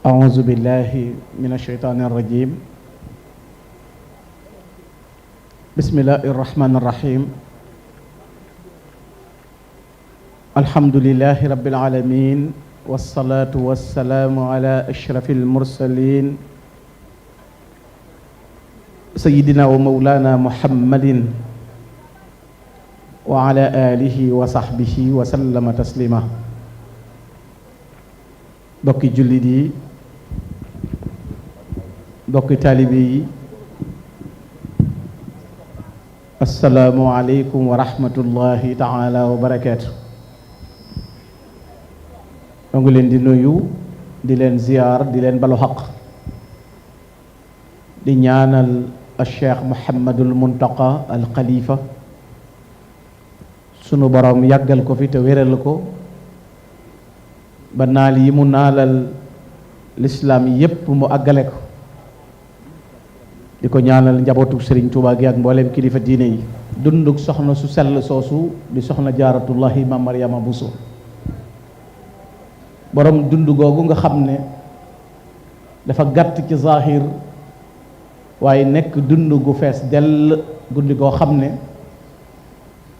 أعوذ بالله من الشيطان الرجيم بسم الله الرحمن الرحيم الحمد لله رب العالمين والصلاة والسلام على أشرف المرسلين سيدنا ومولانا محمد وعلى آله وصحبه وسلم تسليما bokki jullit yi bokki taalibe yi assalaamu aleykum wa rahmatullahi taala wa barakaatu. ñoo ngi leen di nuyu di leen ziyaar di leen balu xaq di ñaanal al cheikh Muhammadul Muntaqa al Khalifa sunu borom yàggal ko fi te wéral ko ba naal yi mu naalal lislaam yépp mu àggale ko di ko ñaanal njabootu Sëriñ Tuubaa gi ak mboolem kilifa diine yi. dunduk soxna su sell soosu di soxna jaaratullahi ma Mariama Buso borom dund googu nga xam ne dafa gàtt ci zahir waaye nekk dund gu fees dell guddi goo xam ne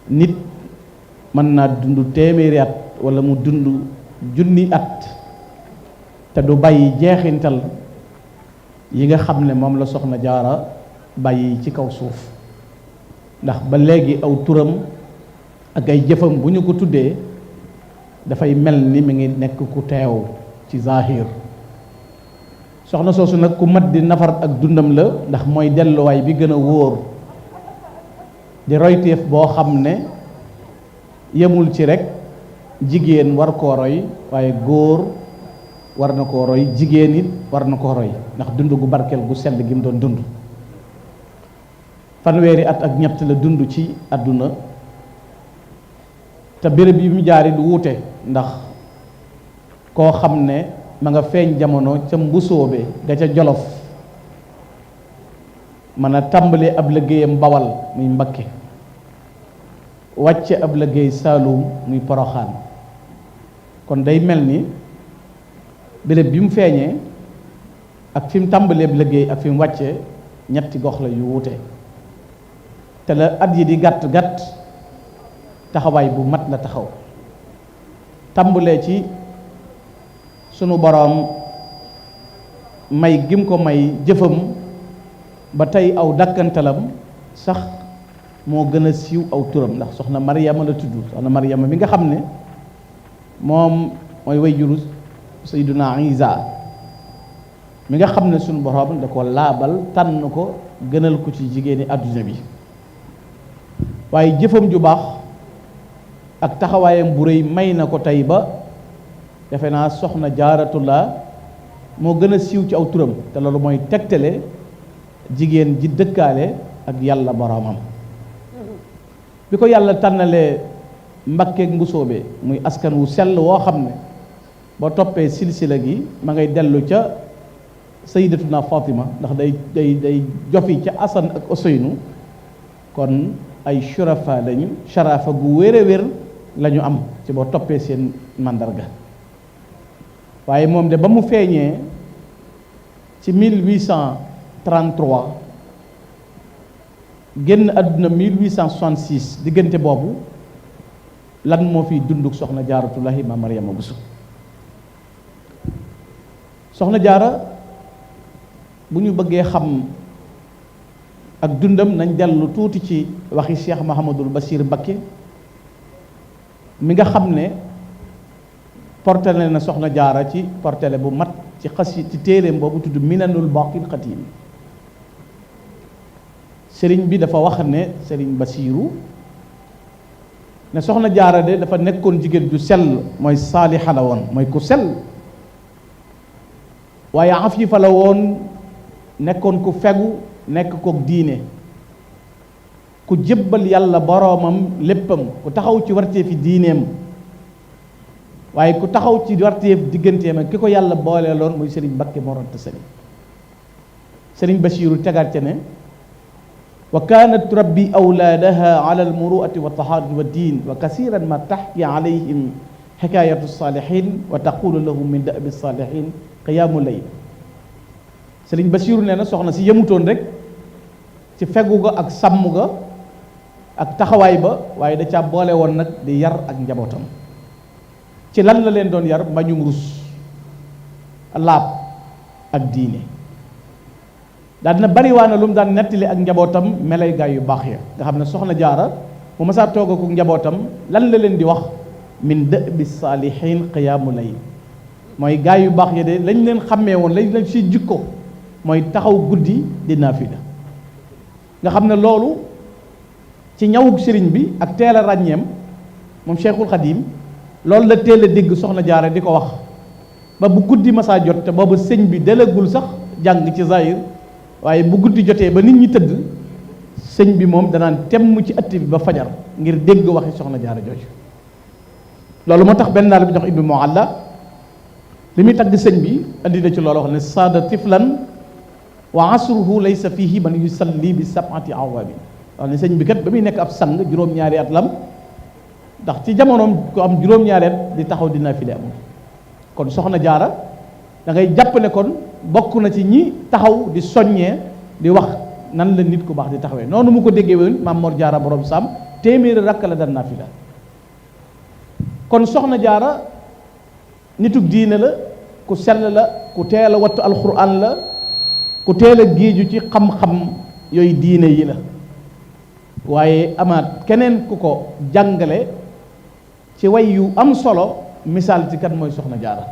nit mën naa dund téeméeri at wala mu dund junni at te du bàyyi jeexintal yi nga xam ne moom la soxna jaara bàyyi ci kaw suuf ndax ba léegi aw turam ak ay jëfam bu ñu ko tuddee dafay mel ni mi ngi nekk ku teew ci zahir. soxna soosu nag ku mat di nafar ak dundam la ndax mooy delluwaay bi gën a wóor di royteef boo xam ne yemul ci rek jigéen war koo roy waaye góor war na koo roy jigéen it war na koo roy ndax dund gu barkeel gu sell gi mu doon dund. fanweeri at ak ñett la dund ci àdduna te béréb yi mu jaari du wuute ndax koo xam ne ma nga feeñ jamono ca mbusoobe ga ca jolof mën a tàmbali ab liggéeyam bawal muy Mbakke wàcce ab liggéey Saalum muy Poroxaan kon day mel ni béréb bi mu feeñee ak fi mu tàmbalee ab liggéey ak fi mu wàccee ñetti gox la yu wuute te la at yi di gàtt gàtt taxawaay bu mat la taxaw tàmbalee ci sunu boroom may gim ko may jëfam ba tey aw dakkantalam sax moo gën a siiw aw turam ndax soxna Mariama la tudd soxna Mariama mi nga xam ne moom mooy way juru Sayyiduna Isa mi nga xam ne sunu boroom da ko laabal tànn ko gënal ko ci jigéeni àdduna bi waaye jëfam ju baax ak taxawaayam bu rëy may na ko tey ba defe naa soxna jaaratullah moo gën a siiw ci aw turam te loolu mooy tegtale jigéen ji dëkkaale ak yàlla boroomam bi ko yàlla tànnalee Mbakkeeg Mbusoobe muy askan wu sell woo xam ne boo toppee silsila gi ma ngay dellu ca sayyidatuna Fatima ndax day jofi ca Asan ak Useynu kon ay shurafa lañu sharafa gu wér a wér la ñu am ci boo toppee seen màndarga waaye moom de ba mu feeñee ci 1833 génn àdduna 1866 diggante boobu lan moo fi dunduk soxna jaaratullahi ma Mariama Buso soxna jaara bu ñu bëggee xam ak dundam nañ dellu tuuti ci waxi Cheikh Mahamadul Bachir Mbakke mi nga xam ne portale na soxna jaara ci portale bu mat ci ci téeréem boobu tudd Minanul Baqil Xadim sëriñ bi dafa wax ne sëriñ Basiiru ne soxna jaara de dafa nekkoon jigéen ju sell mooy saalixa la woon mooy ku sell waaye afifa la woon nekkoon ku fegu nekk kook diine ku jébbal yàlla boroomam léppam ku taxaw ci warteefi diineem waaye ku taxaw ci warteef digganteem ak ki ko yàlla booleeloon muy sëriñ Mbakke Mor Anta Sali sëriñ Basiiru tegaat ca ne wa kaanat turabbi awlaadaha ala almuruati wa tahaarati wa diin wa kasiran ma taxki alayhim xikaayatu saalihin wa taqulu lahum min dabi saalihin qiyaamu layl Sëriñ Basiiru nee na soxna si yemutoon rek ci fegu ga ak sàmm ga ak taxawaay ba waaye da ca boole woon nag di yar ak njabootam ci lan la leen doon yar mbañum rus laab ak diine daal dina bari waa na lu mu daan nettali ak njabootam melay gaay yu baax ya nga xam ne soxna jaara bu ma saa toog ak njabootam lan la leen di wax min dëbi saalihin qiyaamu layl mooy gaay yu baax ya de lañ leen xàmmee woon lañ si jikko mooy taxaw guddi di naafila nga xam ne loolu ci ñawug sëriñ bi ak teel a ràññeem moom Cheikhul Khadim loolu la teel a dégg soxna jaara di ko wax ba bu guddi masaa jot te booba sëñ bi delagul sax jàng ci zahir waaye bu guddi jotee ba nit ñi tëdd sëñ bi moom danaan temm ci ëtt bi ba fajar ngir dégg waxi soxna jaara jooju loolu moo tax benn naa la bi jox ibnu mualla li muy tagg sëñ bi andi na ci loolu wax ne saada tiflan wa asruhu laysa fihi man yusalli bi sab'ati awaabi wax ne sëñ bi kat ba muy nekk ab sang juróom-ñaari at lam ndax ci jamonoom ko am juróom-ñaari at di taxaw dina fi amul kon soxna jaara da ngay jàpp ne kon bokk na ci ñi taxaw di soññee di wax nan la nit ku baax di taxawee noonu mu ko déggee woon maam Mor Jaara borom Sam téeméeri rakk la daan naafila kon soxna jaara nitug diine la ku sell la ku teel a wattu alxuraan la ku teel a géeju ci xam-xam yooyu diine yi la waaye amaat keneen ku ko jàngale ci way yu am solo misaal ci kan mooy soxna jaara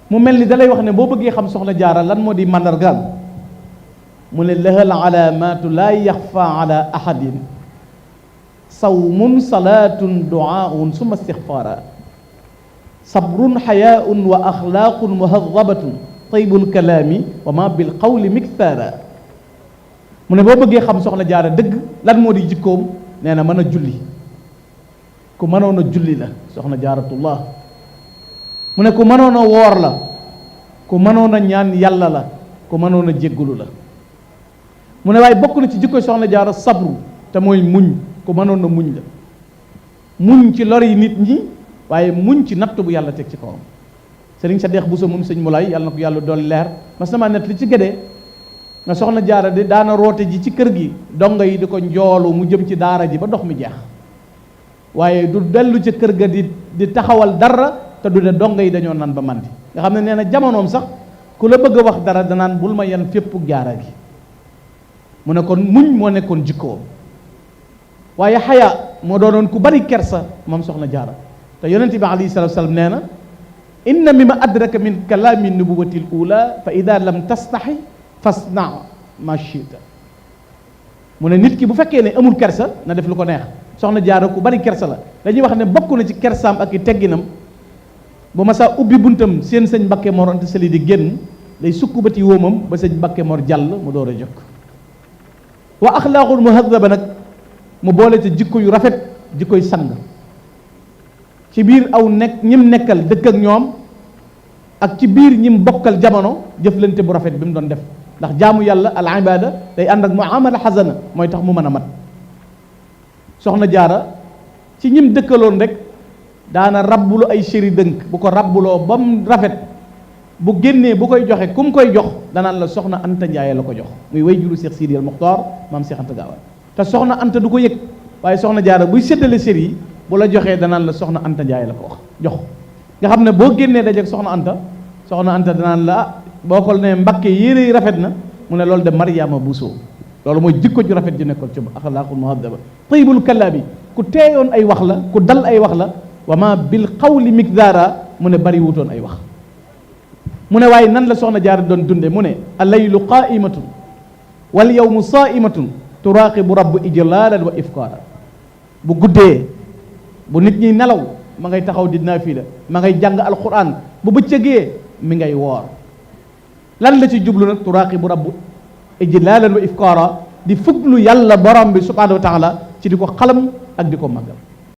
mu mel ni dalay wax ne boo bëggee xam soxna jaara lan moo di màndargaal mu ne lahal alaamaatu laa yaxfa ala ahadin sawmun salaatun duaaun summa istixfaara sabrun xayaaun wa axlaaqun muhadabatun taybul kalaami wa ma bil qawli miktaara mu ne boo bëggee xam soxna jaara dëgg lan moo di jikkoom nee na mën a julli ku mënoon a julli la soxna jaaratullah mu ne ku mënoon a woor la ku mënoon a ñaan yàlla la ku mënoon a jéggulu la mu ne waaye bokk na ci jikko soxna jaara sabru te mooy muñ ku mënoon a muñ la muñ ci lor yi nit ñi waaye muñ ci natt bu yàlla teg ci kawam sëriñ sa deex bu sa moom sëñ Moulay yàlla na ko yàlla doon leer mas na maa net li ci gédee nga soxna jaara de daana roote ji ci kër gi dongo yi di ko njoolu mu jëm ci daara ji ba ndox mi jeex waaye du dellu ca kër ga di taxawal dara te du ne dongo yi dañoo naan ba mandi nga xam ne nee na jamonoom sax ku la bëgg a wax dara danaan bul ma yan fépp jaara gi mu ne kon muñ moo nekkoon jikkoom waaye xayaa moo doonoon ku bari kersa moom soxna jaara te yonent bi alayhi salatu wasalam nee na inna mimma adraka min kalaami nubuwati l ula fa ida lam tastaxi fasna ma chita mu ne nit ki bu fekkee ne amul kersa na def lu ko neex soxna jaara ku bari kersa la dañuy wax ne bokk na ci kersaam ak i tegginam bu ma saa ubbi buntam seen sëñ Mbakke Mor Anta Sali di génn day sukk bati wóomam ba sëñ Mbakke Mor jàll mu door a jóg wa axlaaqul muhadaba nag mu boole ca jikko yu rafet jikkoy sang ci biir aw nekk ñim nekkal dëkk ak ñoom ak ci biir ñim bokkal jamono jëflante bu rafet bi mu doon def ndax jaamu yàlla al ibada day ànd ak muamala xasana mooy tax mu mën a mat soxna jaara ci ñim dëkkaloon rek daana rabbulu ay chéri dënk bu ko rabbuloo ba mu rafet bu génnee bu koy joxe ku mu koy jox danaan la soxna Anta Ndiaye la ko jox muy way juru Cheikh Sidi al Muxtaar maam Cheikh Anta Gaawaan te soxna Anta du ko yëg waaye soxna jaara buy séddale chéri yi bu la joxee danaan la soxna Anta Ndiaye la ko wax jox nga xam ne boo génnee dajeeg soxna Anta danaan la boo ko ne Mbakke yére yi rafet na mu ne loolu de Mariama Bousso loolu mooy jikko ju rafet ju nekkoon ci axlaaqul muhaddaba tayyibul kalaami ku teeyoon ay wax la ku dal ay wax la wa ma bil qawli mikdaara mu ne bari wutoon ay wax mu ne waaye nan la soxna jaara doon dunde mu ne allaylu qaimatun wal yawmu saimatun turaaqibu rabbu ijlaalan wa ifkaara bu guddee bu nit ñi nelaw ma ngay taxaw di naafila ma ngay jàng alquran bu bëccëgee mi ngay woor lan la ci jublu nag turaaqibu rabbu ijlaalan wa ifkaara di fuglu yàlla borom bi subhanahu wa taala ci di ko xalam ak di ko màggal